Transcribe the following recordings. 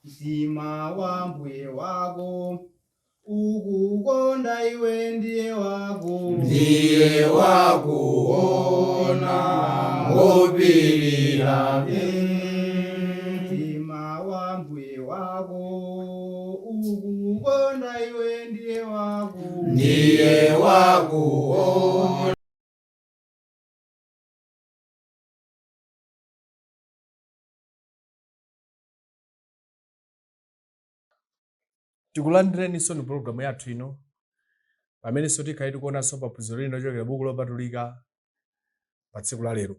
Mtima wa mbuye wako ukukonda iwe ndiye wako Ndiye wakuona ngopirira. Mtima wa mbuye wako ukukonda iwe ndiye wako Ndiye wakuona. Tikulandireninso ni pologalamu yathu ino pamenenso tikhale tikuonanso paphunziro lino lochokera buku lopatulika pa tsiku la lero.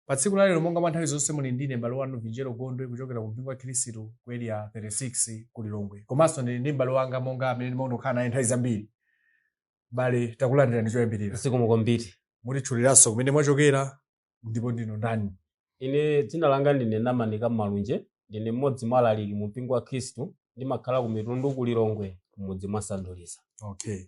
Pa tsiku la lero, monga mwa nthawi zonse, muli ndine m'bale wanu Vinjero Gondwe kuchokera ku mpingo wa Khristu ku Area 36 ku Lilongwe, komanso ndili ndi m'bale wanga monga amene ndimakhala naye nthawi zambiri. Bale, takulandirani choyambirira. Zikomo kwambiri. Mutitchuliranso kumene mwachokera ndipo ndinu ndani? Ine dzina langa ndine Namanika Malunje, ndine mmodzi mwa alaliki mu mpingo wa Khristu, ndimakhala ku Mitundu ku Lilongwe, kumudzi mwa Sanduliza. Okay,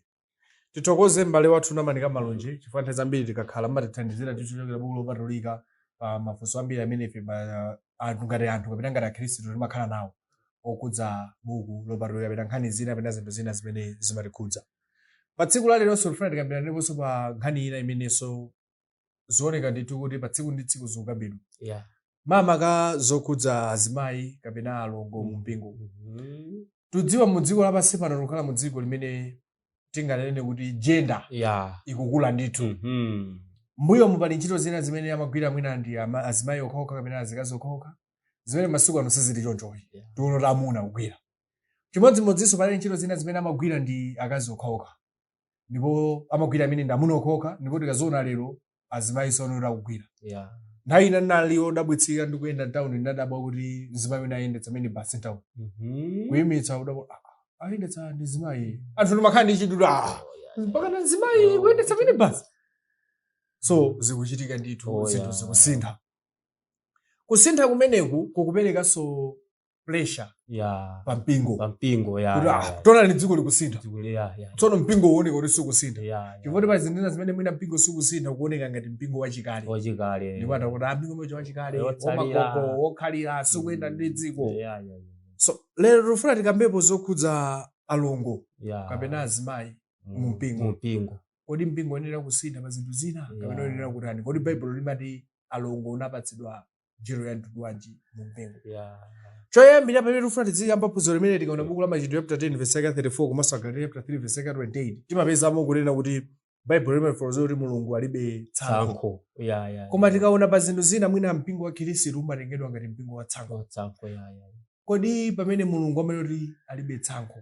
tithokoze m'bale wathu Namanika Malunje chifukwa nthawi zambiri tikakhala mmatithandizira tichokera buku lopatulika pa mafunso ambiri amene ife anthu ngati anthu kapena ngati akhristu timakhala nawo okhudza buku lopatulika kapena nkhani zina kapena zinthu zina zimene zimatikhudza. Pa tsiku la leronso tifuna tikambiraneponso pa nkhani ina imenenso zioneka ndithu kuti pa tsiku ndi tsiku zikukambidwa, makamaka zokhudza azimayi kapena alongo mu mpingo. Tudziwa mu dziko lapansi pano tikukhala mu dziko limene tinganene kuti gender ikukula ndithu. Mbuyomu pali ntchito zina zimene amagwira mwina ndi azimayi okhaokha kapena azikazi okhaokha, zimene masiku ano sizili chonchoyi. Tiona kuti amuna kugwira chimodzimodzinso. Pali ntchito zina zimene amagwira ndi akazi okhaokha ndipo amagwira amene ndi amuna okhaokha, ndipo tikaziona lero azimayi sono akugwira. Nthawi ina ndinali wodabwitsika ndikuyenda mtawuni, ndinadabwa kuti mzimayi wina ayendetsa minibus mtawuni. Kuyimitsa, kudabwa, "Ah, ah, ayendetsa ndi mzimayi." Anthu ndimakhala ndi chidwi, ah, mpaka na mzimayi kuyendetsa minibus. So zikuchitika ndithu. Zinthu zikusintha. Kusintha kumeneku kukuperekanso pressure pa mpingo Pa mpingo, ya. kuti ah, tona ni dziko likusintha, tsono mpingo uoneka kuti sukusintha, chifukwa pali zinthu zina zimene mwina mpingo sukusintha, kuoneka ngati mpingo wachikale. Wachikale. Ndipo atakuti ah, mpingo umenewu wachikale, Wotsalira. wamagogo, wokhalira, sukuyenda ndi dziko. So lero tikufuna tikambepo zokhudza alongo kapena azimayi mu mpingo. Mu mpingo. Kodi mpingo uyenera kusintha pa zinthu zina kapena uyenera kutani? Kodi Baibulo limati alongo unapatsidwa ntchito ya mtundu wanji mu mpingo? Choyambira pamene tikufuna tiziyamba phunziro limene, tikaona buku la Machitidwe chapter 10 verse yake 34 komanso Agalatiya chapter 3 verse yake 28, timapezamo kunena kuti Baibulo limafotokoza kuti Mulungu alibe tsankho. Tsankho, ya. Koma tikaona pa zinthu zina, mwina mpingo wa Khristu umatengedwa ngati mpingo wa tsankho. Tsankho, ya. Kodi pamene Mulungu amene kuti alibe tsankho,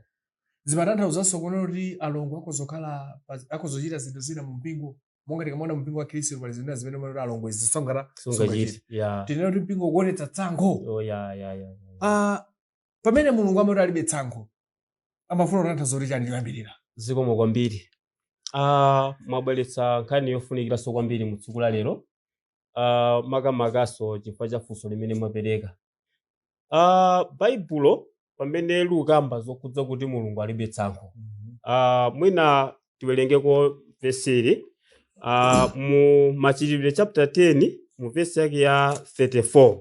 zimatanthauzanso kuona kuti alongo akozokhala akozochita zinthu zina mu mpingo? Monga tikamaona mu mpingo wa Khristu pali zinthu zina zimene umaona kuti alongo izi sungata Sungachite, ya. Tinena kuti mpingo ukuonetsa tsankho? Oh, ya. Ah, pamene Mulungu amati alibe tsankho, amafuna kutanthauza kuti chani choyambirira? Zikomo kwambiri. Mwabweretsa nkhani yofunikiranso kwambiri mu tsiku la lero, makamakaso chifukwa cha funso limene mwapereka. Baibulo pamene likukamba zokhudza kuti Mulungu alibe tsankho, mwina tiwerengeko vesili mu Machitidwe chapter 10 mu vesi yake ya 34.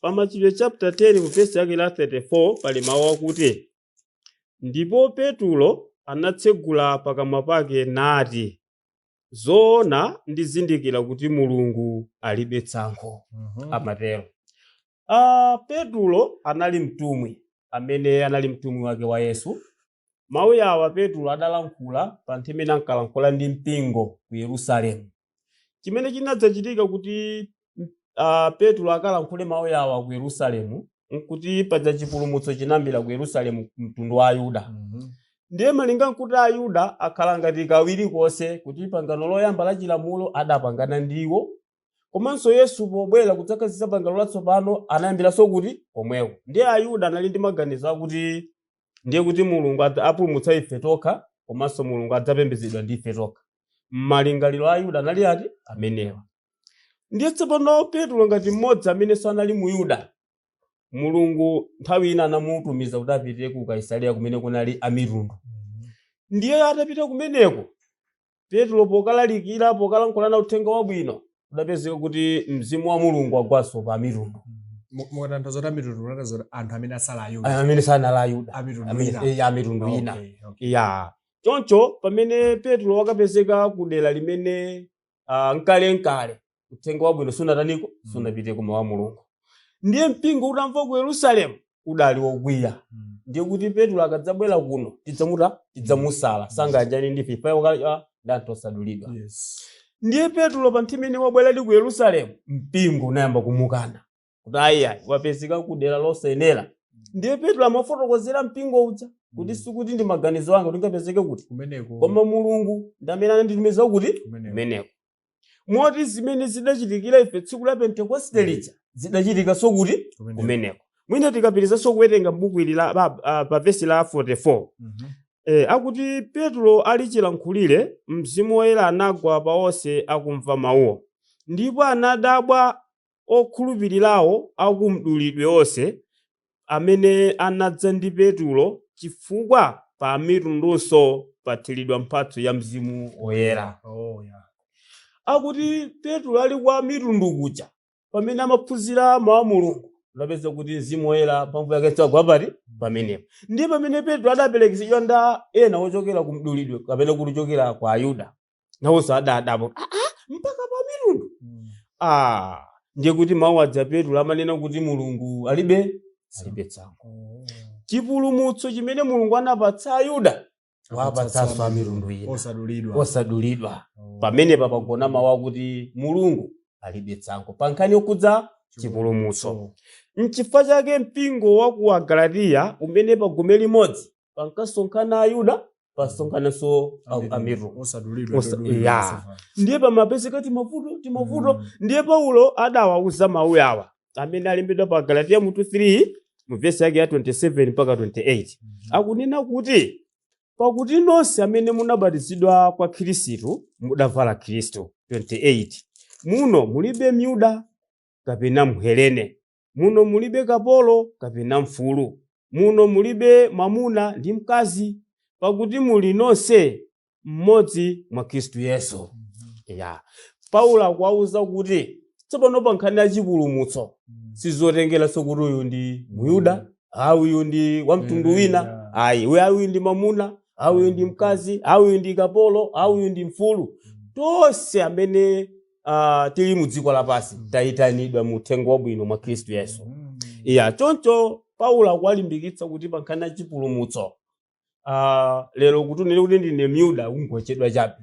Pa Machitidwe chapter 10 mu vesi yake la 34 pali mawu akuti, "Ndipo Petulo anatsegula pakamwa pake nati, 'Zoona ndizindikira kuti Mulungu alibe tsankho.'" Amatero. Petulo anali mtumwi amene anali mtumwi wake wa Yesu. Mawu awa Petulo adalankhula pa nthawi imene ankalankhula ndi mpingo ku Yerusalemu. Chimene chinadzachitika kuti Petulo akalankhule mawu awa ku Yerusalemu nkuti paja chipulumutso chinayambira ku Yerusalemu, mtundu wa Ayuda. Ndiye malinga nkuti Ayuda akhala ngati kawiri konse kuti pangano loyamba la chilamulo adapangana ndiwo, komanso Yesu pobwera kudzakhazikitsa pangano latsopano anayambiranso kuti komweko. Ndiye Ayuda anali ndi maganizo akuti ndiye kuti Mulungu apulumutsa ife tokha, komanso Mulungu adzapembedzedwa ndi ife tokha. Malingaliro a Ayuda anali ati amenewa. Ndiye tsopano Petulo ngati mmodzi amenenso anali Muyuda, Mulungu nthawi ina anamutumiza kuti apite ku Kaisareya kumene kunali amitundu. Ndiye atapita kumeneko Petulo pokalalikira, pokalankhulana uthenga wabwino, kudapezeka kuti mzimu wa Mulungu wagwanso pa amitundu. Mukatanthauza kuti amitundu, mukutanthauza kuti anthu amene asali Ayuda? Amene sanali Ayuda. Amitundu Amene- ina. amitundu ina. Okay. Ya, choncho pamene Petro wakapezeka ku dera limene nkalenkale uthenga wabwino sunataniko, sunapite kuma wa Mulungu, ndiye mpingo utamva ku Yerusalemu udali wokwiya. Ndiye kuti Petro akadzabwera kuno tidzamuta, tidzamusala, sangayanjane ndife ife ndi anthu osadulidwa. Ndiye Petro pa nthawi imene wabweradi ku Yerusalemu, mpingo unayamba kumukana kuti ayiayi, wapezeka ku dera losayenera. Ndiye Petro amafotokozera mpingo uja kuti sikuti ndi maganizo anga kuti ngapezeke kuti kumeneko, koma Mulungu ndi amene ananditumiza kuti kumeneko. Kumeneko. Moti zimene zidachitikira ife tsiku la Pentekoste lija zidachitikanso kuti? Kumeneko. Kumeneko. Mwina tikapitizanso kuwerenga m'buku ili la pa vesi la 44, akuti Petro ali chilankhulire, Mzimu Woyera anagwa pa onse akumva mawuwo, ndipo anadabwa okhulupirirawo akumdulidwe onse amene anadza ndi Petro, chifukwa pa mitundunso pathiridwa mphatso ya Mzimu Woyera. Oh, yeah. Akuti Petro ali kwa mitundu kuja, pamene amaphunzira mawu a Mulungu, unapeza kuti Mzimu Woyera mphamvu yake tsagwa pati pamenepo. Ndiye pamene Petro adaperekezedwa nda ena ochokera ku mdulidwe kapena kuti ochokera kwa Ayuda, nawonso adadabwa, mpaka pa mitundu? Ndiye kuti mawu aja Petro amanena kuti Mulungu alibe tsankho. Chipulumutso chimene Mulungu anapatsa Ayuda wapatsanso a mitundu ina osadulidwa. Osadulidwa. Pamenepa pagona mawu akuti Mulungu alibe tsankho pa nkhani yokhudza chipulumutso. Nchifukwa chake mpingo wa ku Agalatiya, umene pa gome limodzi pankasonkhana Ayuda, pasonkhananso amitundu osadulidwa, odulidwa, Ndiye pamapezeka timavuto timavuto. Ndiye Paulo adawauza mawu awa amene alembedwa pa Galatiya mutu 3 mu vesi yake ya 27 mpaka 28. Akunena kuti, pakuti nonse amene munabatizidwa kwa Khristu mudavala Khristu. 28 Muno mulibe Myuda kapena Mhelene, muno mulibe kapolo kapena mfulu, muno mulibe mwamuna ndi mkazi, pakuti muli nonse mmodzi mwa Khristu Yesu. Ya, Paulo akuwauza kuti tsopano pa nkhani ya chipulumutso sizotengeranso kuti uyu ndi Muyuda, uyu ndi wa mtundu wina, ayi, uyu ndi mwamuna, uyu ndi mkazi, uyu ndi kapolo, uyu ndi mfulu. Tonse amene tili mu dziko lapansi tayitanidwa mu uthenga wabwino mwa Khristu Yesu. Ya, choncho Paulo akuwalimbikitsa kuti pa nkhani ya chipulumutso, lero kuti unene kuti ndine Myuda ungochedwa chabe.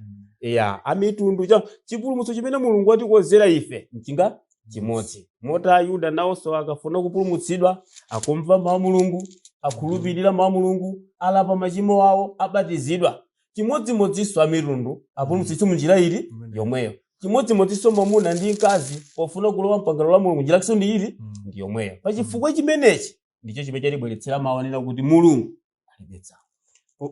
Ya, amitundu cha chipulumutso chimene Mulungu watikonzera ife mchinga chimodzi. Moti Ayuda nawonso akafuna kupulumutsidwa, akumva mawu a Mulungu, akhulupirira mawu a Mulungu, alapa machimo awo, abatizidwa. Chimodzimodzinso amitundu apulumutsidwe munjira ili yomweyo. Chimodzimodzinso mwamuna ndi mkazi pofuna kulowa mpangano la Mulungu, njira ndi ili ndi yomweyo. Pachifukwa chimenechi ndicho chimene chatibweretsera mawu anena kuti Mulungu alibe tsankho.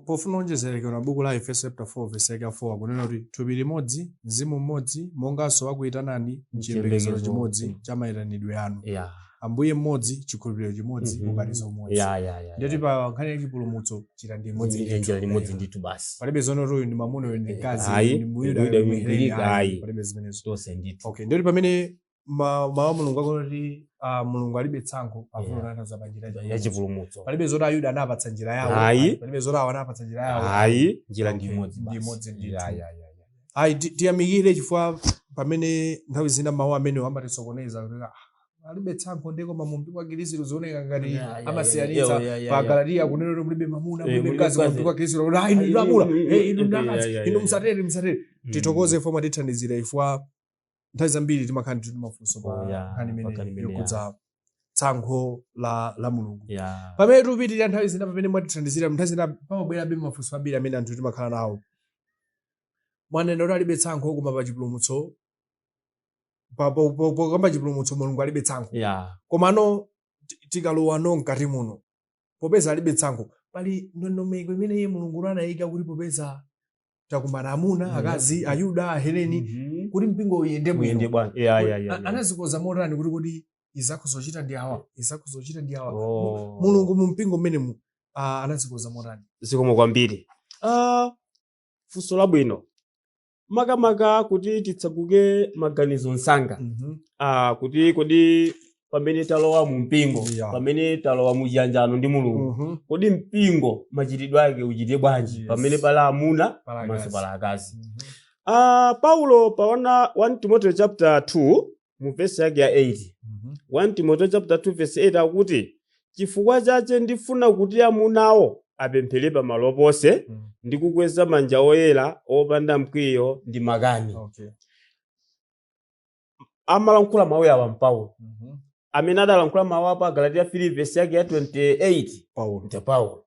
Pofuna onjezerekera, buku la Efeso chapter 4 verse yake 4 akunena kuti thupi limodzi, mzimu mmodzi, monganso wakuyitanani mchiyembekezero chimodzi cha mayitanidwe anu, Ambuye mmodzi, chikhulupiriro chimodzi, ubatizo umodzi. ya ya ya Ndiyoti pa nkhani ya chipulumutso njira ndi imodzi ndithu. Njira limodzi ndithu basi. Palibe zonoti uyu ndi mwamuna, uyu ndi mkazi, Ayi, uyu ndi Muyuda, Muyuda, uyu ndi uyu Mhelene, Mgiriki, ayi. palibe zimenezo. Tonse ndithu. Okay, ndiyoti pamene mawu a Mulungu akunoti Mulungu alibe tsankho, afuna kutanthauza pa njira ya chipulumutso. Palibe zoti Ayuda anapatsa njira yawo, Ayi. palibe zoti awo anapatsa njira yawo. Ayi, njira ndi Okay, imodzi ndi basi. imodzi ndithu. Ya. Ayi, tiyamikire chifukwa pamene nthawi zina mawu amene amatisokoneza kuti alibe tsankho ndi koma mu mpingo wa Khristu zioneka ngati amasiyanitsa. Pa Galatiya kunena kuti mulibe mamuna, Eh, mulibe mulibe mkazi, mkazi. mu mpingo wa Khristu kuti ayi, inu ndi amuna, inu ndi akazi, inu msatere, msatere. Tithokoze ifo mwatithandizira, ifwa nthawi zambiri timakhala ndi mafunso pa Oh, yeah, nkhani pa imene nkhani imene, yokhudza tsankho la Mulungu. Pamene tikupitirira, nthawi zina pamene mwatithandizira, nthawi zina pamabwerabe mafunso ambiri amene anthu timakhala nawo. Mwanena kuti alibe tsankho, koma pa chipulumutso, pokamba chipulumutso Mulungu alibe tsankho. Komano tikalowa no mkati muno, popeza alibe tsankho, pali ndondomeko imene iye Mulungu anayika kuti popeza takumana amuna, akazi, Ayuda, Aheleni, kuti mpingo uyende Uyende bwino. bwana. Ya. Anazikoza motani kuti izakhozochita ndi awa, izakhozochita ndi awa? Oh. Mulungu mu mpingo mmenemu anazikoza motani? Zikomo kwambiri. Funso labwino, makamaka kuti titsaguke maganizo msanga, kuti kodi Pamene talowa mu mpingo, pamene talowa mu chiyanjano ndi Mulungu, kodi mpingo machitidwe ake uchite bwanji pamene pala amuna Pala komanso akazi. pala akazi? Paulo pa 1 Timoteo chapter 2 mu verse yake ya 8, 1 Timoteo chapter 2 verse 8 akuti, chifukwa chache ndifuna kuti amunawo apemphere pamalo ponse ndi kukweza manja oyera opanda mkwiyo ndi makani. Amalankhula mawu awa Paulo. Amene adalankhula mawu apa Galatia 3 verse yake ya 28 Paulo. ndi Paulo.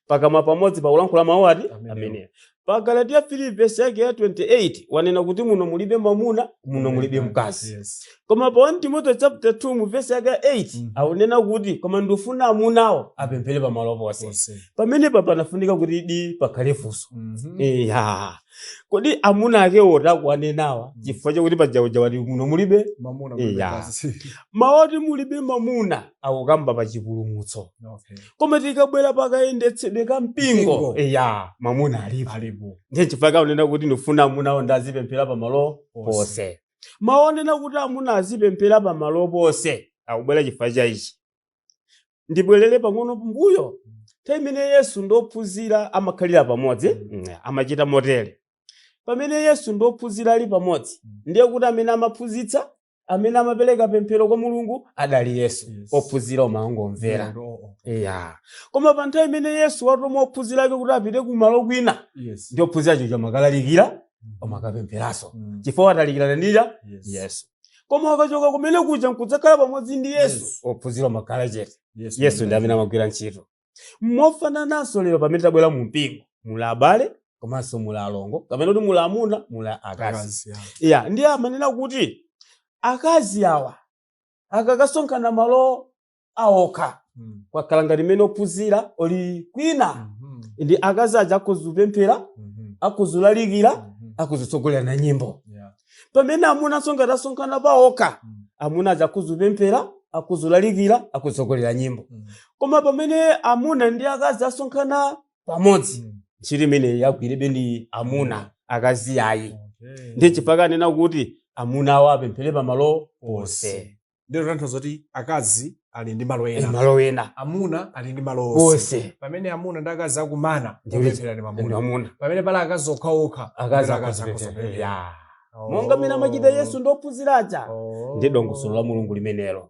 Pakamwa pamodzi pakulankhula mawu ati? Amenewo. Amenewa. Pa Galatia 3 verse yake ya 28 wanena kuti muno mulibe mwamuna, muno mulibe mkazi. Koma pa 1 Timoteo chapter 2 mu verse yake ya 8 akunena kuti koma ndifuna amunawo apemphere pamalo ponse. Ponse. Pamenepa panafunika kuti di pakhale funso. Iya, kodi amuna akewo takuwanenawa chifukwa chakuti pajakuja wati muno mulibe Mamuna mulibe Iya. mkazi. Mawu oti mulibe mamuna akukamba pa chipulumutso. Koma tikabwera pakayendetsedwe ka mpingo, Mpingo. iya, mamuna alipo. Alipo. Ndiye chifukwa kaunena kuti ndifuna amunawo ndi azipemphera pamalo Ponse. ponse. Mawu onena kuti amuna azipemphera pamalo ponse akubwera chifukwa cha ichi. Ndibwerere pang'ono mbuyo. Nthawi imene Yesu ndi ophunzira amakhalira pamodzi, amachita motere. Pamene Yesu ndi ophunzira ali pamodzi, ndiye kuti amene amaphunzitsa, amene amapereka pemphero kwa Mulungu adali Yesu. Ophunzira omangomvera. Iya. Koma pa nthawi imene Yesu watuma ophunzira ake kuti apite kumalo kwina, ndi ophunzira aja amakalalikira, amakapempheranso. Chifukwa atalikirana ndi Yesu. Koma akachoka kumene kuja nkudzakhala pamodzi ndi Yesu, ophunzira amakhala chete. Yesu ndi amene amagwira ntchito. Mofanananso lero pamene tabwera mu mpingo, muli abale komanso muli alongo, kapena kuti muli amuna, muli akazi. Akazi, yeah. Iya, ndiye amanena kuti akazi awa akakasonkhana malo awokha, kwakhala ngati mmene ophunzira oli kwina, ndi akazi aja akuzupemphera, akuzulalikira, akuzutsogolera na nyimbo. Pamene amuna ngati asonkhana paokha, amuna aja akuzupemphera, akuzulalikira, akutsogolera nyimbo. Koma pamene amuna ndi akazi asonkhana pamodzi, ntchito imeneyi yagwirebe ndi amuna, akazi ayi. Ndiye chifukwa anena kuti amuna awo apemphere pamalo ponse. Ndiye tanthauza kuti akazi ali ndi malo ena, malo ena, amuna ali ndi malo onse. Ponse. Pamene amuna ndi akazi akumana, Ndi opemphera ndi ndi mamuna. amuna. Pamene pali akazi okhaokha, akazi akazi akuzipemphera. akuzipemphera. Ya. Monga mmene amachita Yesu ndi ophunzira aja. Ndi dongosolo la Mulungu limenelo.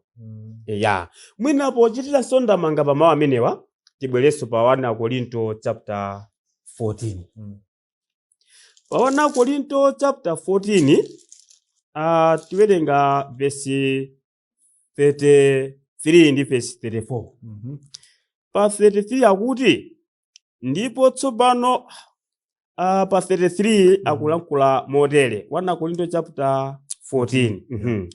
Ya, mwina pochitira ndemanga pa mawu amenewa, tibwerenso pa 1 Korinto chapter 14. Pa 1 Korinto chapter 14, tiwerenga vesi 33 ndi vesi 34. Pa 33 akuti, ndipo tsopano, pa 33 akulankhula motere, 1 Korinto chapter 14.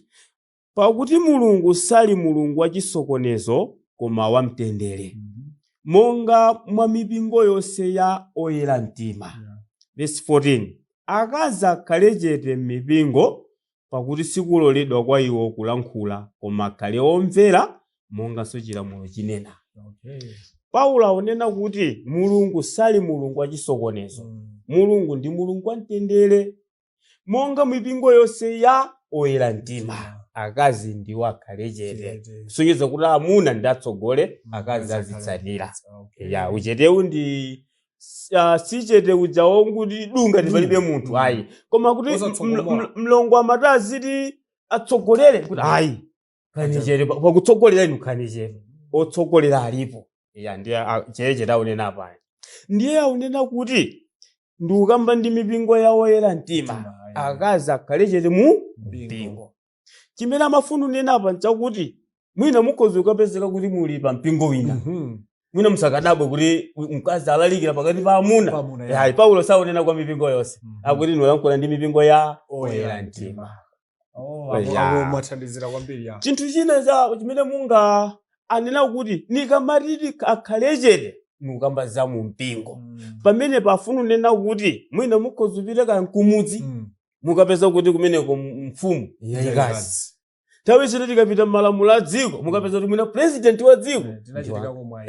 Pakuti Mulungu sali Mulungu wachisokonezo, koma wamtendere, monga mwa mipingo yonse ya oyera mtima. Verse 14, akazi akhale chete m'mipingo, pakuti sikuloledwa kwa iwo kulankhula, koma akhale omvera, monganso chilamulo chinena. Paulo akunena kuti Mulungu sali Mulungu wachisokonezo. Mulungu ndi Mulungu wamtendere, monga mipingo yonse ya oyera mtima. Akazi ndiwo akhale chete, kusonyeza kuti amuna ndi atsogole, akazi azitsatira. Ya, uchetewu ndi si chete uja wonguti dunga palibe munthu, ayi, koma kuti Osatsogomola. mlongo amati aziti atsogolere kuti ayi, khani chete, pakutsogolera inu khani chete, otsogolera alipo. Ya, ndiye chete chete aunena apa, ndiye aunena kuti ndikukamba ndi mipingo ya oyera mtima, akazi akhale chete mu Mpingo. mpingo. Chimene amafuna unena apa nchakuti mwina mukhoza kukapezeka kuti muli pa mpingo wina, mwina musakadabwe kuti mkazi alalikira pakati pa amuna. Pamuna, ya. Ayi, Paulo saunena kwa mipingo yonse. Akuti ndikulankhula ndi mipingo ya Oyera oyera mtima. mtima. Oh, Ya. apo mwathandizira kwambiri, ya. Chinthu china cha chimene munga anena kuti nikamatiti akhale chete, mukamba za mu mpingo. Pamene pafuna unena kuti mwina mukhoza kupita kankumudzi, mukapeza kuti kumeneko mfumu yayikazi. Nthawi zino tikapita m'malamulo a dziko, mukapeza kuti mwina president wa dziko Tinachitika komwe.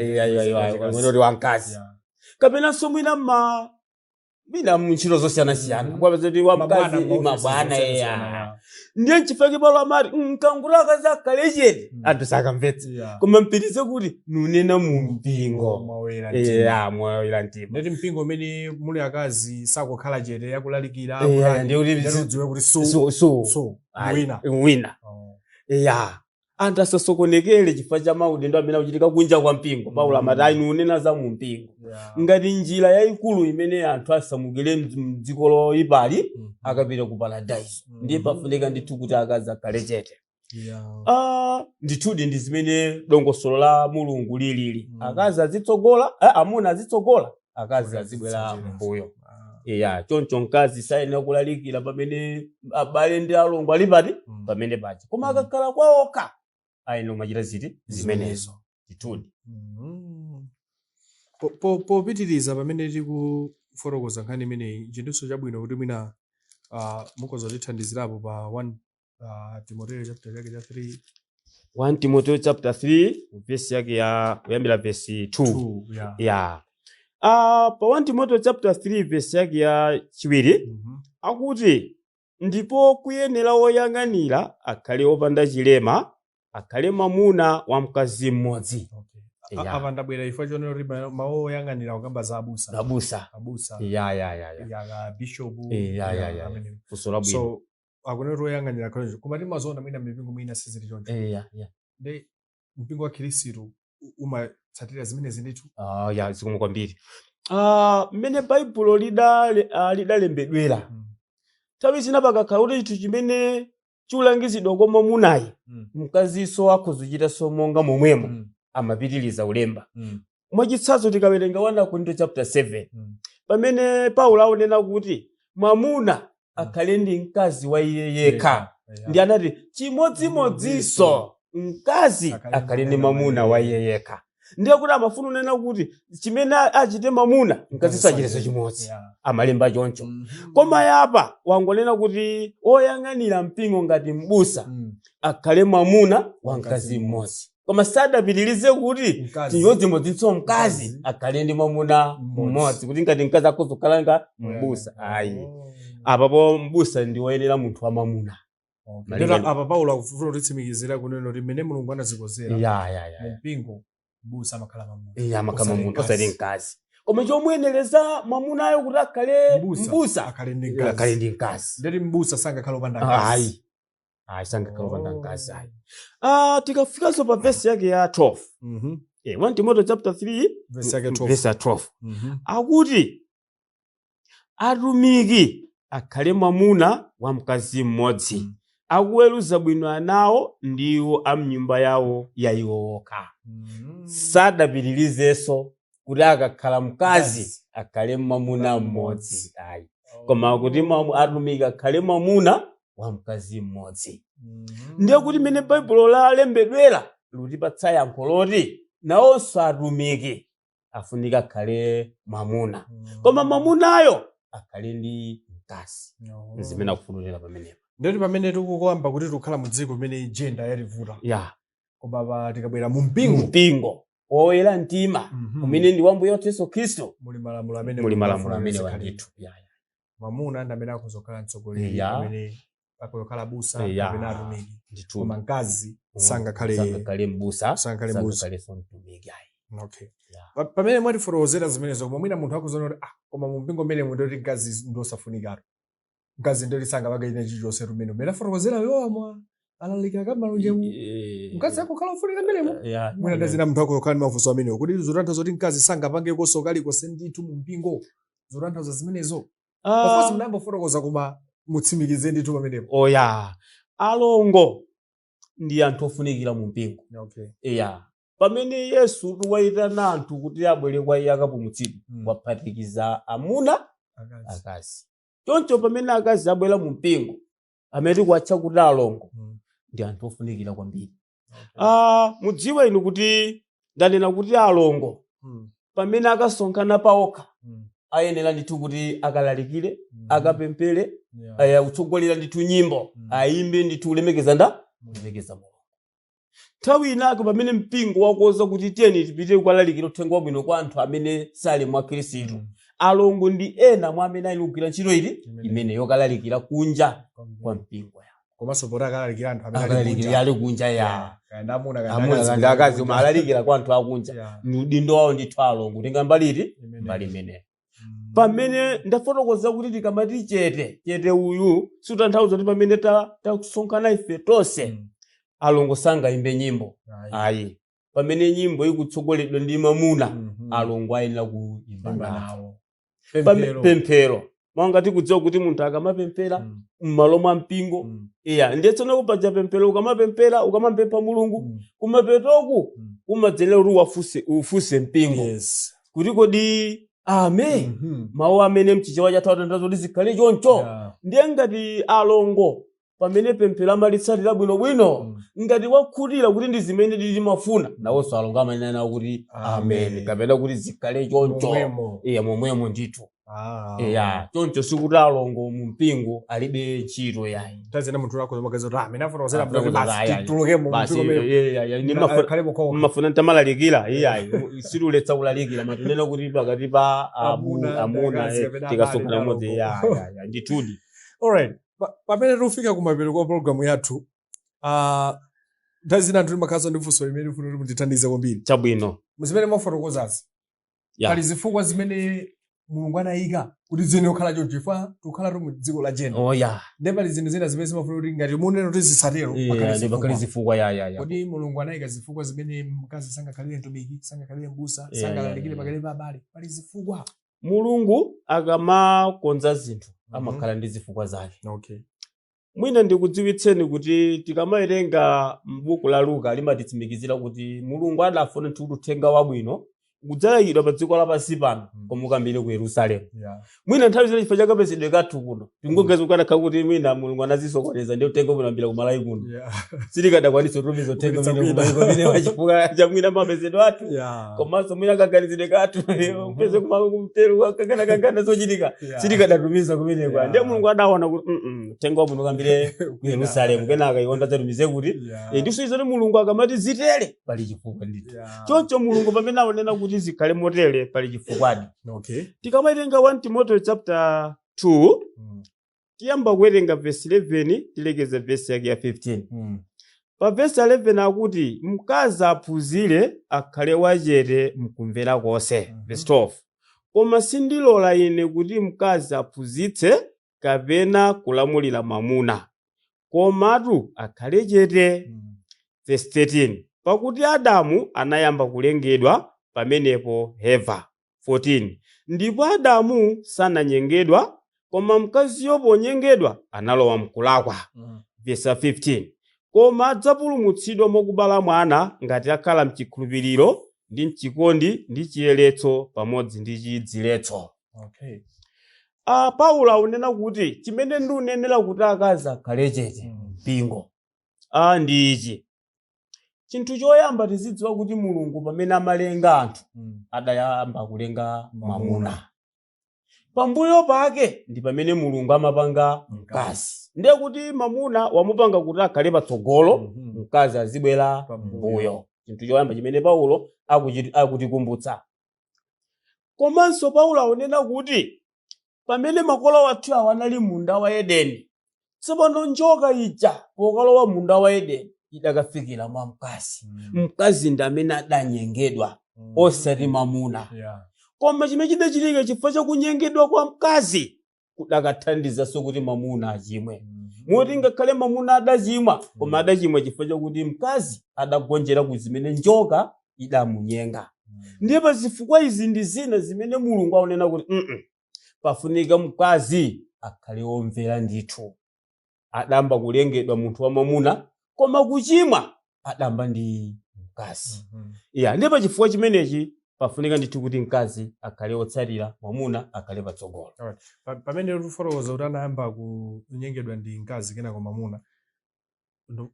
mwina kuti wamkazi, kapenanso mwina ma Mina muntchito zosiyanasiyana. Mhm. Kwapeza kuti wamkazi Mabwana, mabwana maofisi ya. zosiyanasiyana. Ndiye nchifukwa Paulo amati nkangula akazi akhale chete. Anthu sakamvetsa. Koma mpitirize kuti nunena mu mpingo. Mwawera mtima. Eya, mwawera mtima. Ndeti mpingo umene muli akazi sakukhala chete akulalikira. Eya, ndiye kuti Ndeti udziwe kuti so so so so ayi, wina. Wina. Eya. Anthu asasokonekere chifukwa cha maudindo amene akuchitika kunja kwa mpingo. Paulo amati ayi nunena za mu mpingo. Ngati njira yayikulu imene anthu asamukire mdziko loyipali akapita ku paradise. Ndiye pafunika ndithu kuti akazi akhale chete. Ndithudi ndi zimene dongosolo la Mulungu lilili. Akazi azitsogola, amuna azitsogola, akazi azibwera azitsatira. mbuyo. Eya, choncho mkazi sayenera kulalikira pamene abale ndi alongo ali pati pamene paja. Koma akakhala kwaokha ayenera kumachita ziti zimenezo. Ndithudi. Popitiriza pamene tikufotokoza nkhani imeneyi, chinthuso chabwino kuti mwina mukhoza kutithandizirapo pa 1 Timoteo chapter chake cha 3. 1 Timoteo chapter 3 verse yake ya kuyambira verse 2. 2, yeah. Ya. Pa 1 Timoteo chapter 3 verse yake ya chiwiri akuti ndipo kuyenera woyang'anira akhale wopanda chilema, akhale mwamuna wa mkazi mmodzi. Okay. Ya. Apa ndabwera chifukwa chonena kuti mawu oyang'anira kukamba za abusa. Abusa. Abusa. Ya ya ya ya. Ya ka bishop. Ya ya ya. Amene. Funso labwino. So akunena kuti oyang'anira akhale choncho. Koma timazoona mwina mipingo mwina sizili choncho. Ya ya. Ndi mpingo wa Khristu umatsatira zimenezi ndithu. Ya, zikomo kwambiri. Mmene Baibulo lidalembedwera. Nthawi zina pakakhala kuti chinthu chimene chikulangizidwa kwa mwamunayi, mkazinso akhoza monga momwemo, amapitiriza ulemba. Mwachitsanzo tikawerenga 1 Korinto chapter 7, pamene Paulo akunena kuti mwamuna akhale ndi mkazi wa iye yekha. Ndi anati chimodzimodzinso mkazi akhale ndi mwamuna wa iye yekha. Ndiye kuti amafuna kunena kuti chimene achite mwamuna mkazinso achitenso chimodzi. Amalemba choncho. Koma yapa wangonena kuti oyang'anira mpingo ngati mbusa akhale mwamuna wa mkazi mmodzi. Koma sadapitirize kuti chimodzimodzinso mkazi akhale ndi mwamuna mmodzi, kuti ngati mkazi akhoza kukhala nga mbusa. Ayi. Apapo mbusa ndi woyenera munthu wa mwamuna. Ndero apa Paulo akufuna kutitsimikizira kunena kuti mmene Mulungu anazikonzera Ya ya ya. mpingo mbusa amakhala mwamuna. Iya, amakhala Osati mwamuna mkazi. osati mkazi. Koma chomuyenereza mwamunayo kuti akhale mbusa akhale ndi mkazi. akhale ndi mkazi. Ndeti mbusa sangakhala opanda mkazi. Ayi. Ayi, sangakhala opanda mkazi ayi. Tikafikanso pa verse yake ya 12. 1 Timoteo chapter 3 Verse yake 12. verse ya 12. Akuti atumiki akhale mwamuna wa mkazi mmodzi, akuweruza bwino anawo ndiwo a mnyumba yawo ya iwo okha. Sadapitirizenso kuti akakhala mkazi akhale mwamuna mmodzi. Ayi. Koma kuti atumiki akhale mwamuna wa mkazi mmodzi. Ndiye kuti mmene Baibulo lalembedwera likutipatsa yankho loti nawonso atumiki afunika akhale mwamuna. Koma mwamunayo akhale ndi mkazi. Zimene akufunira pamenepo. Ndeti pamene tikukamba kuti tikukhala mu dziko limene gender yativuta. Ya. Koma pa tikabwera mu mpingo. Mpingo woyera mtima umene ndi wa Mbuye wathu Yesu Khristu. Muli malamulo amene Muli malamulo amene zikhale. wandithu. Ya ya. Mwamuna ndi amene akhoza kukhala mtsogoleri, amene akhoza kukhala abusa kapena atumiki. Ndithu. Koma mkazi sangakhale mbusa, sangakhale mbusa. sangakhalenso mtumiki ayi. Okay. Ya. Pamene mwatifotokozera zimenezo, koma mwina munthu akuzoona kuti koma mu mpingo mmene ndoti mkazi ndosafunikatu. Mkazi ndoti sangapange china chilichonse tumene. Mmene afotokozera yowa alalikira kamalonje mkazi akukhala ofunika mmenemo. Mwina ndazina munthu akukhala ndi mafunso amenewo kuti zotanthauza kuti mkazi sangapange koso kalikose ndithu mu mpingo. Zotanthauza zimenezo. Of course mnambofotokoza koma mutsimikize ndithu pamenepo. Oya. Alongo ndi anthu ofunikira mu mpingo. Okay. Iya. Pamene Yesu wayitana anthu kuti abwere kwa iye akapulumutsidwe, waphatikiza amuna akazi. Choncho pamene akazi abwera mu mpingo, amene tikuwatcha kuti alongo, ndi anthu ofunikira kwambiri. Mudziwe inu kuti ndanena kuti alongo pamene akasonkhana paokha ayenera ndithu kuti akalalikire, akapemphere, kutsogolera ndithu nyimbo, ayimbe ndithu kulemekeza kulemekeza Mulungu. Nthawi inake pamene mpingo wakonza kuti tiyeni tipite kukalalikira uthenga wabwino kwa anthu amene sali mwa Khristu, Alongo ndi ena mwa amene ali kugwira ntchito ili Imene. imene yokalalikira kunja kwa mpingo ya. Komanso poti akalalikira anthu amene ali Akalalikira kunja. ali kunja ya. Kaya ndi amuna, kaya Amuna akazi, kandi akazi koma alalikira kwa anthu akunja. Yeah. Ni udindo wawo ndithu alongo tenga mbali iti Imene. mbali imene. Mm. Pamene ndafotokoza kuti tikamati chete chete uyu siutanthauza kuti pamene tasonkhana ife tonse Mm. alongo sangayimbe nyimbo. Ayi. Ayi, pamene nyimbo ikutsogoledwa ndi mamuna Mhm. alongo ayenera kuyimba Imba nawo. nawo. Pemphero. Pemphero monga tikudziwa kuti munthu akamapemphera Mm. m'malo mwa mpingo Mm. iya ndiye tsono kupaja pemphero ukamapemphera ukamapempha Mulungu Mm. kumapetoku Mm. umadzelera kuti ufuse mpingo Yes. kuti kodi ame Mhm. mawu amene mchichewa chathu atanthauza kuti zikhale choncho. Yeah. Ndiye ngati alongo pamene pemphero amalitsatira bwinobwino Mm. ngati wakhutira kuti ndi zimene timafuna nawonso alongo amanena nawo kuti Amen. amen kapena kuti zikhale choncho. Momwemo. Iya momwemo ndithu. Ah. Iya choncho sikuti alongo mu mpingo alibe ntchito yayi. Tazena munthu wako zomagaza kuti amene afotokozera Ah, bwino kuti afotokozera, basi ayi, ayi. titulukemo Basi mpingo umene. iya, iya, ndi mafuna- Akhale mukhoka. mafuna ntamalalikira iyayi siluletsa kulalikira matinena kuti pakati pa Amuna, amuna akazi, kapena tikasonkhana abale, modzi ndi ya alongo. ya, ya, ndithudi. Alright. Pamene tikufika kumapeto kwa programu yathu, nthawi zina anthu timakhalanso ndi funso limene tifuna kuti mutithandize kwambiri. Chabwino. Zimene mwafotokozazi Ya. pali zifukwa zimene Mulungu anayika kuti zine kukhala choncho chifukwa tikukhala mu dziko la jena. Oh ya. Ndiye pali zinthu zina zimene zimafuna kuti ngati munena kuti zisatero Iya, pakhale ndi pakali zifukwa. zifukwa ya ya ya. Kodi Mulungu anayika zifukwa zimene mkazi sangakhalire mtumiki, sangakhalire mbusa, Yeah, sangalalikire yeah, yeah. pakati pa abale? Pali zifukwa. Mulungu akamakonza zinthu Mhm. amakhala ndi zifukwa zake. Okay. Mwina ndikudziwitseni kuti tikamawerenga m'buku la Luka limatitsimikizira kuti Mulungu adafuna kuti uthenga wabwino udzalalikidwa pa dziko lapansi pano Mm. koma ukambire ku Yerusalemu. Yeah. Mwina nthawi zina chifukwa chakapezedwe kathu kuno tingogeza kukanakhala kuti mwina Mulungu anazisokoneza ndi uthenga unambira kumalawi kuno Yeah. sitikadakwanisa kutumiza uthenga Kupititsa umene kwina. kumaiko kumene chifukwa cha mwina mapezedwe athu Yeah. komanso mwina kaganizidwe kathu upeze kumtero kakana zochitika Yeah. sitikadatumiza kumeneko. Yeah. Ndiye Mulungu adaona kuti uthenga wabwino ukambire ku Yerusalemu kenaka iwo ndadzatumize kuti Yeah. ndiso izo Mulungu akamati zitere pali chifukwa ndithu. Yeah. Choncho Mulungu pamene aonena kuti zikhale motere pali chifukwadi. Okay. Tikamaitenga 1 Timothy chapter 2 Mm. tiyamba kuwerenga verse 11 tilekeze verse yake ya 15. Mm. Pa verse 11 akuti mkazi aphunzire akhale wachete mkumvera konse. Mhm. Verse 12 koma sindilola ine kuti mkazi aphunzitse kapena kulamulira mwamuna komatu akhale chete. Mm. Verse 13 pakuti Adamu anayamba kulengedwa pamenepo Heva. 14 ndipo Adamu sananyengedwa koma mkaziyo ponyengedwa analowa mkulakwa. Mm. Verse 15 koma adzapulumutsidwa mokubala mwana ngati akhala mchikhulupiriro ndi mchikondi ndi chiyeretso pamodzi ndi chidziletso. Okay. Paulo akunena kuti chimene ndikunenera kuti akazi akhale chete Mm. mpingo ndi ichi. Chinthu choyamba tizidziwa kuti Mulungu pamene amalenga anthu Mm. adayamba kulenga Mwamuna. mwamuna. Pambuyo pake ndi pamene Mulungu amapanga mkazi. Ndiye kuti mwamuna wamupanga kuti akhale patsogolo, Mhm. mkazi azibwera Pambuyo. mbuyo. Chinthu choyamba chimene Paulo akutikumbutsa. Komanso Paulo akunena kuti pamene makolo athu awa anali munda wa Edeni, tsopano njoka ija pokalowa munda wa Edeni idakafikira mwa mkazi. Mm. Mkazi ndi amene adanyengedwa Mm. osati mwamuna. Yeah. Koma chimene chidachitika chifukwa chakunyengedwa kwa mkazi kudakathandizanso kuti mwamuna achimwe. Mm. Moti ngakhale mwamuna adachimwa koma adachimwa chifukwa chakuti mkazi adagonjera ku zimene njoka idamunyenga. Mm. Ndiye pa zifukwa izi ndi zina zimene Mulungu akunena kuti pafunika mkazi akhale womvera ndithu. Adamba kulengedwa munthu wa mwamuna koma kuchimwa adamba ndi mkazi. Mhm. Iya, ndiye pa chifukwa chimenechi pafunika ndithu kuti mkazi akhale wotsatira mwamuna akhale patsogolo. Pamene tifotokoza kuti anayamba kunyengedwa ndi mkazi kenako mwamuna,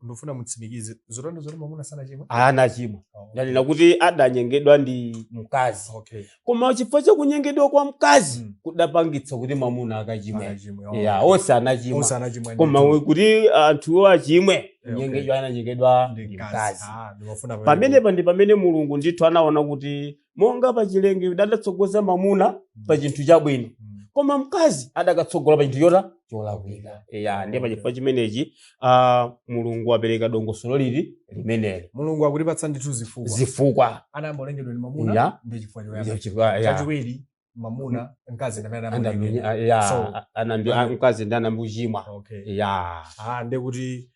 Ndofuna mutsimikize zotando zoti mwamuna sanachimwe. Anachimwa. Oh, Ndanena kuti adanyengedwa ndi mkazi. okay. Koma chifukwa chakunyengedwa kwa mkazi kudapangitsa kuti mwamuna akachimwe. Anachimwe, oh. Ya, onse anachimwa. Onse anachimwa Koma ndithu. kuti anthuwo achimwe, okay. kunyengedwa ananyengedwa Ndi ndi mkazi. mkazi. Ah, ndimafuna Pamenepa ndi pamene Mulungu ndithu anaona kuti monga pachilengedwe adatsogoza mwamuna pa chinthu chabwino, koma mkazi adakatsogola pa chinthu chota cholakwika. Ya, ndiye pachifukwa chimenechi Mulungu apereka dongosolo lili limeneli. Mulungu akutipatsa ndithu zifukwa. Zifukwa. Anayamba olengedwa ndi mwamuna ndi chifukwa choyamba. Chifukwa, ya. Chachiwiri, mwamuna mkazi ndi amene anamulengedwa. Ya, mkazi ndi anambuchimwa. Okay. Ya. Ah, ndiye kuti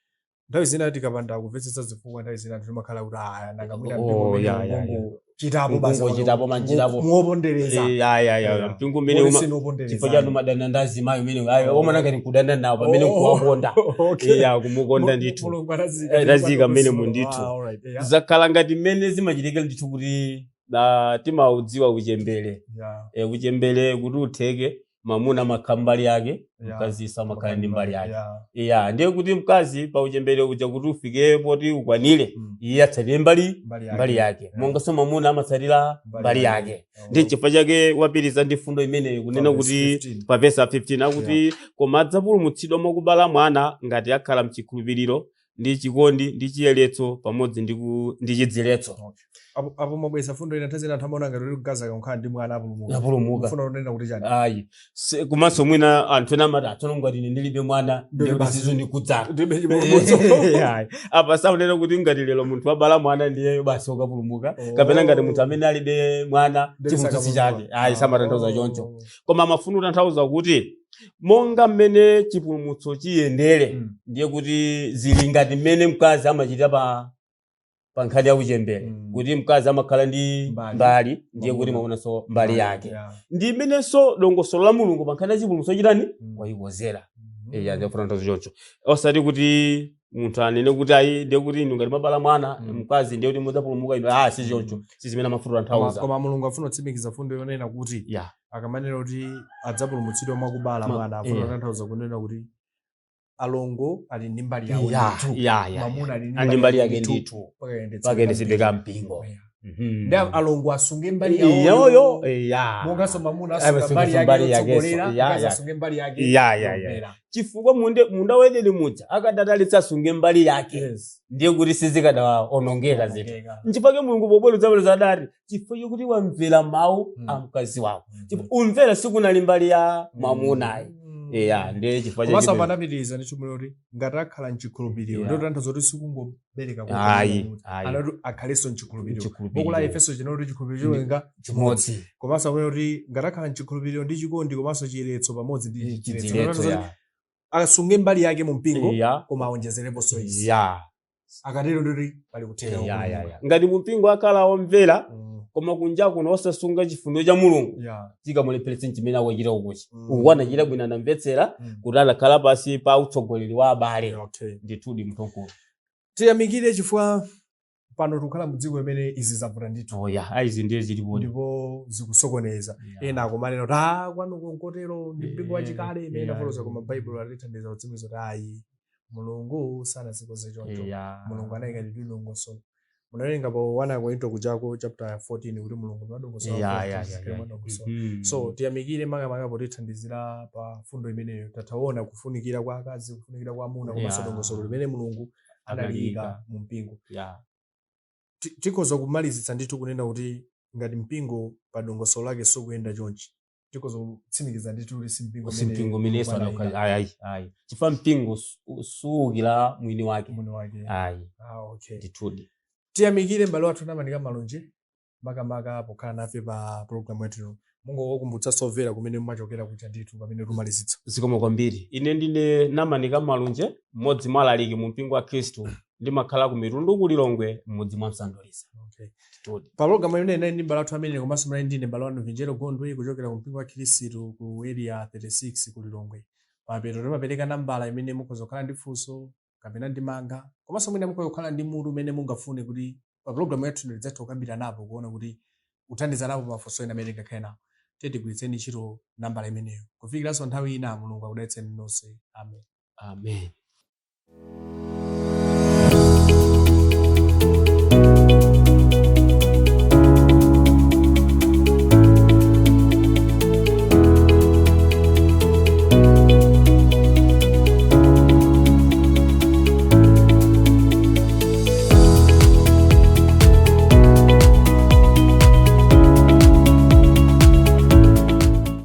nthawi zina tikapanda kumvetsetsa zifukwa, nthawi zina anthu timakhala kuti ah, nanga mwina Oh, mpingo umene ya. chitapo basi. Mungochitapo, manchitapo. Muopondereza. Ya. Mpingo umene chifukwa chanu madana ndi azimayi umene ayi omwe nanga ndikudana nawo pamene Oh. nkuwakonda. Okay. Ya, kumukonda ndithu. Mulungu anazika Anazika mmene mu ndithu. Ah, alright. Yeah. Zakhala ngati mmene zimachitikira ndithu kuti timaudziwa uchembere. Yeah. Uchembere kuti utheke, mwamuna amakhala mbali yake, mkazi samakhala ndi mbali yake. Yeah. Ya, ndiye kuti mkazi pa uchembere uja kuti ufike poti ukwanire, iye atsatire mbali Mbali yake. mbali yake. Monganso mwamuna amatsatira mbali yake. Ndi chifukwa chake wapitiriza ndi fundo imeneyi kunena Pa verse kuti 15. pa verse 15 akuti koma adzapulumutsidwa mwakubala mwana ngati akhala mchikhulupiriro ndi chikondi ndi chiyeretso pamodzi ndi chidziletso. Okay. Apo mwabweza fundo ina, nthawi zina anthu amaona ngati kuti mkazi akakhala ndi mwana apulumuka. Apulumuka. Mufuna kunena kuti chani? Ayi. Komanso mwina anthu ena amati atsono ngati ine ndilibe mwana Ndili ndiye basi. sizo ndikudzaka. Ndilibe chipulumutso. Ayi. Apa sakunena kuti ngati lero munthu wabala mwana ndiyeyo basi ukapulumuka, Oh. kapena ngati munthu amene alibe mwana Ndiye chipulumutso si sakapulumuka. chake. Ayi, samatanthauza Oh. choncho. Koma amafuna kutanthauza kuti monga mmene chipulumutso chiyendere, ndiye kuti zili ngati mmene mkazi amachita pa nkhani ya uchembere, kuti mkazi amakhala ndi Mbali. mbali, ndiye kuti Mwamuna. mwamunanso mbali yake. Yeah. Ndi mmenenso dongosolo la Mulungu pa nkhani ya chipulumutso chitani wayikonzera. Mm. Eya, ndiyofuna kutanthauza choncho, osati kuti munthu anene kuti ayi, ndiye kuti inu ngati mwabala mwana mkazi ndiye kuti mudzapulumuka inu. Ah, si choncho, si zimene amafuna kutanthauza. Koma Mulungu afuna kutsimikiza fundo yonena kuti akamanena kuti adzapulumutsidwa mwakubala mwana, afuna kutanthauza kunena kuti alongo ali ndi mbali yawo ndithu. Mwamuna ali Ali ndi mbali yake ndithu. ndithu. Pakayendetsedwe Pakayendetsedwe ka mpingo. Yeah. Mhm. Ndi alongo asunge mbali Iyoyo, ya. Monganso mwamuna Ayi, asunga asunga mbali yake mbali yake, yotsogolera, so, mkazi ya. asunge mbali yake Ya. yomvera. Chifukwa munda wa Edeni muja akadadalitsa asunge mbali yake, Yes. ndiye kuti sizikadaonongeka zinthu. Onongeka. Nchifukwa Mulungu pobweruza adati chifukwa chokuti wamvera mawu a mkazi wako. Chifukwa umvera sikunali mbali ya mwamunayi. Eya, ndiye chifukwa Komanso chachimene. apanapitiriza ndi chimwe kuti ngati akhala mchikhulupiriro, Yeah. ndiye kutanthauza kuti sikungobereka kokha Ayi, mwamuna. ayi. Anati akhalenso mchikhulupiriro. Mchikhulupiriro. Buku la Efeso chinoti chikhulupiriro cholenga chimodzi. Komanso akunena kuti ngati akhala mchikhulupiriro ndi chikondi komanso chiyeretso pamodzi ndi chidziletso. Chidziletso, Kutanthauza ya. kuti asunge mbali yake mu mpingo, Ya. koma aonjezereponso izi. Ya. Akatero ndoti pali kutheka Ya. Ngati mumpingo akhala omvera, koma kunja kuno osasunga chifuniro cha Mulungu, chikamulepheretse chimene akuchita ukuchi. Uku anachita bwino, anamvetsera kuti anakhala pasi pa utsogoleri wa abale. Okay. Ndithudi mtokolo. Tiyamikire chifukwa pano tikukhala mudziko limene izi zavuta ndithu. Oh ya, aizi ndiye zilipodi. Ndipo zikusokoneza. Yeah. Ena akumanena kuti ah, kwanuko nkotero ndi mpingo wachikale imene inafotokoza, koma Baibulo alithandiza kutsimikiza kuti ayi, Mulungu sanazikoze choncho. Mulungu anayika ndithu dongosolo. Munawerenga pa 1 Korinto kuchako chapter 14 kuti Mulungu ndi wadongosolo. Wadongosolo. So tiyamikire makamaka potithandizira pa fundo imeneyo. Tataona kufunikira kwa akazi, kufunikira kwa amuna, komanso dongosolo limene Mulungu analiyika Analiyika. mu mpingo. Tikhoza kumalizitsa ndithu kunena kuti ngati mpingo pa dongosolo lake sukuyenda chonchi, tikhoza kutsimikiza ndithu kuti si mpingo Si mpingo umene Yesu Mulungu anakhala. Ayi, ayi. Chifukwa mpingo suwukira mwini wake. mwini wake. Ayi, Ah, okay. ndithudi. Tiyamikire m'bale wathu Namanika Malunje makamaka pokhala nafe pa programu yathu. Mungokumbutsa omvera kumene mumachokera kuja ndithu pamene tumalizitsa. Zikomo kwambiri. Ine ndine Namanika Malunje, mmodzi mwa alaliki mu mpingo wa Khristu, ndimakhala ku Mitundu ku Lilongwe, mmudzi mwa Msandulisa. Okay. Ndithudi. Pa programu imene inali ndi m'bale wathu amene, komanso munali ndine m'bale wanu Vinjero Gondwe kuchokera ku mpingo wa Khristu ku area 36 ku Lilongwe. Papeto timapereka nambala imene mukhoza kukhala ndi funso kapena ndi manga, komanso mwina mukhoza kukhala ndi mutu umene mungafune kuti pa programu yathu ino tidzatha kukambira napo, kuona kuti kuthandiza napo mafunso ena amene tingakhale nawo. Tiye tigwiritseni ntchito nambala imeneyo. Kufikiranso nthawi ina, Mulungu akudalitseni nonse. Amen. Amen.